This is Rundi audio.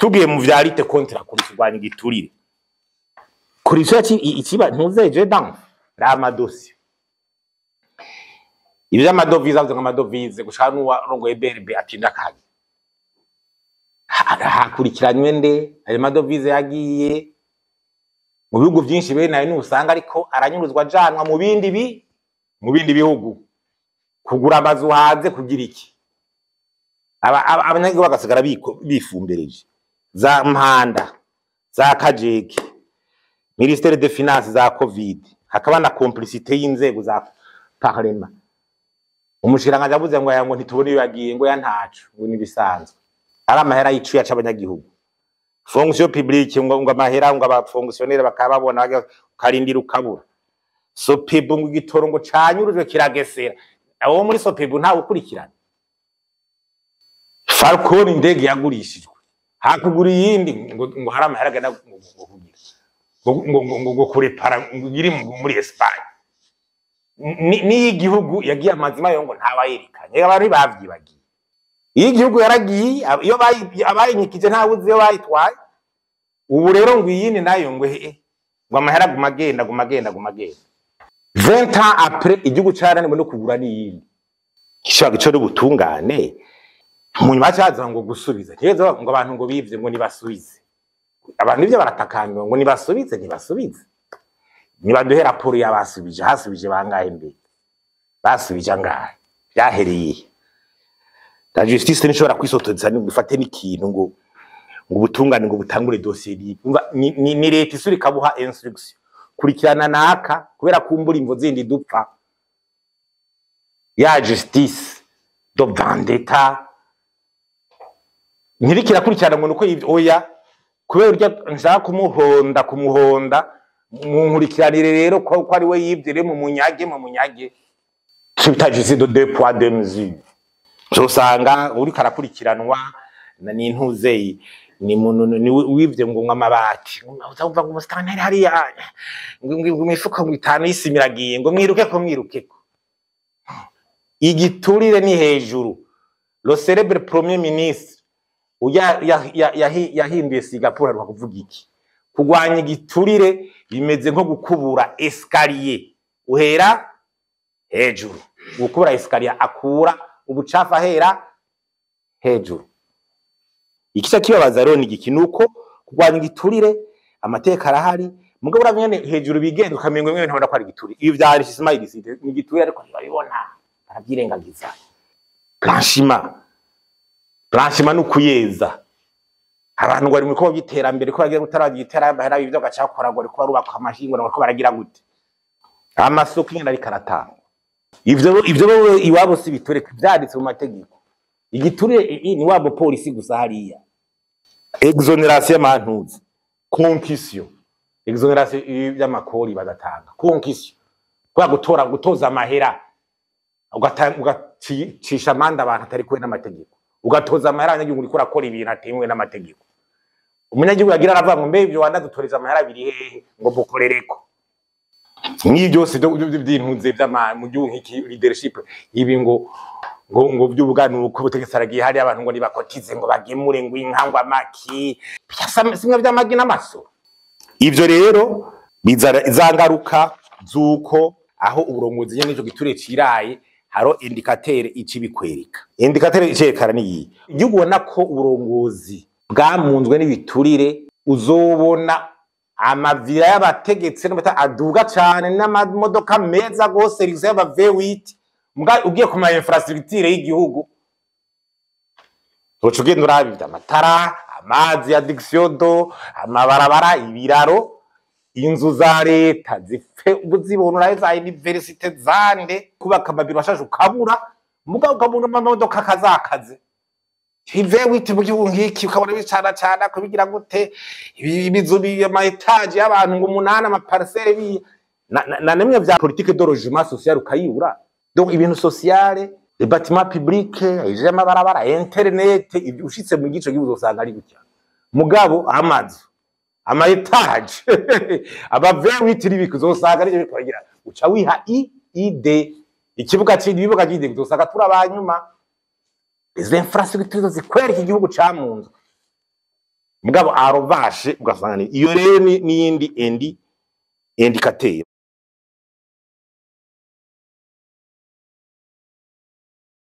Tugiye mu vya lutte contre la corruption, kurwanya igiturire, corruption ikiba ntuzeje dans amadosiye ibyo vy'amadovize, avuze ngo amadovize gushaka n'uwarongoye BRB atinda kaje hakurikiranywe nde ayo madovize yagiye mu bihugu byinshi. Bene ayo nusanga ariko aranyuruzwa ajanwa mu bindi bihugu kugura amazu hanze, kugira iki. Abanyagihugu bagasigara bifumbereje za Mpanda, za Kajeke, ministère de finance, za Covid, hakaba na complicité y'inzego za parlement. Umushikiranganji avuze ngo aya ngo ntitubone iyo yagiye, ngo ya ntaco, ngo nibisanzwe, ari amahera y'icuya c'abanyagihugu. Fonction publique, ngo amahera, ngo abafonctionnaire bakaba babona, ukarindira ukabura. SOPEBU, ngo igitoro ngo canyurujwe kiragesera, abo muri SOPEBU ntawe ukurikirana. Falcon, indege yagurishijwe, hakugura iyindi, ngo hari amahera agenda ngo kugira ngo kurepara, ngo iri muri Espagne. Niyo igihugu yagiye amazima yo ngo ntawayerekanye, abantu bavyibagiye. Iyo igihugu yaragiye, iyo abayinyikije ntawe uzi iyo bayitwaye. Ubu rero ngo iyindi nayo ngo he, ngo amahera aguma agenda, aguma agenda, aguma agenda. 20 ans après, igihugu carananiwe no kugura n'iyindi. Gishobora gico n'ubutungane mu nyuma caza ngo gusubiza, ntiyeze ngo abantu ngo bivye ngo nibasubize. Abantu ivyo baratakambira ngo nibasubize, nibasubize, nibaduhe raporo y'abasubije, hasubije bangahe, mbere basubije angahe, vyahereye. La justice ntishobora kwisotoza ngo ifate n'ikintu ngo ubutungane ngo butangure dosiye. Ni leta isura ikabuha instruction: kurikirana naka, kubera kumbura imvo zindi dupfa. Ya justice de vendetta ntirikirakurikirana ngo nuko yivye, oya, kubera urya nshaka kumuhonda munkurikiranire rero ko ari we yivye, rero mu munyage. Ico bita justice de deux poids deux mesures. Uzosanga uriko arakurikiranwa na n'intuzeyi ni muntu ni wivye ngo amabati, uzumva ngo umusitanteri hariya ngo imifuko ngo itanu y'isima iragiye, ngo mwiruke ko mwiruke ko. Igiturire ni hejuru. Le célèbre premier ministre uya yahinduye Singapore aruha kuvuga iki: kurwanya igiturire bimeze nko gukubura escalier, uhera hejuru. Gukubura escalier, akura ubucafu ahera hejuru. Ikica kibabaza rero ni igiki? Nuko kurwanya igiturire amateka arahari, mugabo uravye nyene hejuru bigenda ukamengo mwe ntabona ko ari igiturire. Ibi vya enrichissement illicite ni igiturire, ariko ntibabibona, baravyirengagiza. Blanchiment, blanchiment ni ukuyeza. Abantu ngo bari mu bikorwa by'iterambere, ko bagiye gutaragira iterambere, ibyo bagacakora ngo bariko barubaka amahinguriro, bariko baragira gute, amasoko ingene ariko aratangwa. Ivyo bo iwabo si bitureka, vyanditse mu mategeko. Igiturire ni wabo polisi gusa hariya. Exonération y'amantuzi, concussion, exonération y'amakori bagatanga, concussion kubera gutora, gutoza amahera, ugacisha amande abantu atari kumwe n'amategeko, ugatoza amahera abanyagihugu uriko urakora ibintu atemewe n'amategeko. Umunyagihugu yagira aravuga ngo: "Mbe ivyo wanadutoreza amahera biri hehe?" Ngo mukorereko nk'ibi byose by'intuze vy'ama mu gihugu nk'iki, leadership ibi ngo by'ubuganuko, ubutegetsi aragiye hariya, abantu ngo nibakotize, ngo bagemure ngo inka, ngo amaki simwe vy'amagi n'amasoro. Ivyo rero bizana za ngaruka z'uko aho uburongozi nyene n'ico giturire ciraye. Haro indicateur ici bikwereka, indicateur icerekana niyi igihugu ubona ko uburongozi bwamunzwe n'ibiturire. Uzobona amavira y'abategetsi n'amata aduga cane n'amamodoka meza gose rizo y'aba V8, muga ugiye ku ma infrastructure y'igihugu, uca ugenda uraba ivy'amatara, amazi, adduction d'eau, amabarabara, ibiraro, inzu za leta zipfe uzibona, urabe za université zande kubaka amabiro ashaje ukabura, muga ukabona amamodoka akazakaze V8 mu gihugu nk'iki, ukabona bicana cana kubigira gute, ibizu ama étages y'abantu ngo umunani, ama parcelles bi na nemwe vya politique de logement social ukayibura. Donc ibintu sociale, les bâtiments publics, amabarabara, internet, ibyo ushitse mu gice gihugu usanga ari gutya, mugabo amazu, ama étages, aba V8 n'ibiki uzosanga ari byo uca wiha i ide ikibuga cy'indi, ibibuga cy'indege, uzosanga turi abanyuma. Izo infrastructure zikwereka igihugu camunzwe. Mugabo arovashe ugasanga ni iyo rero n'iyindi indicateur.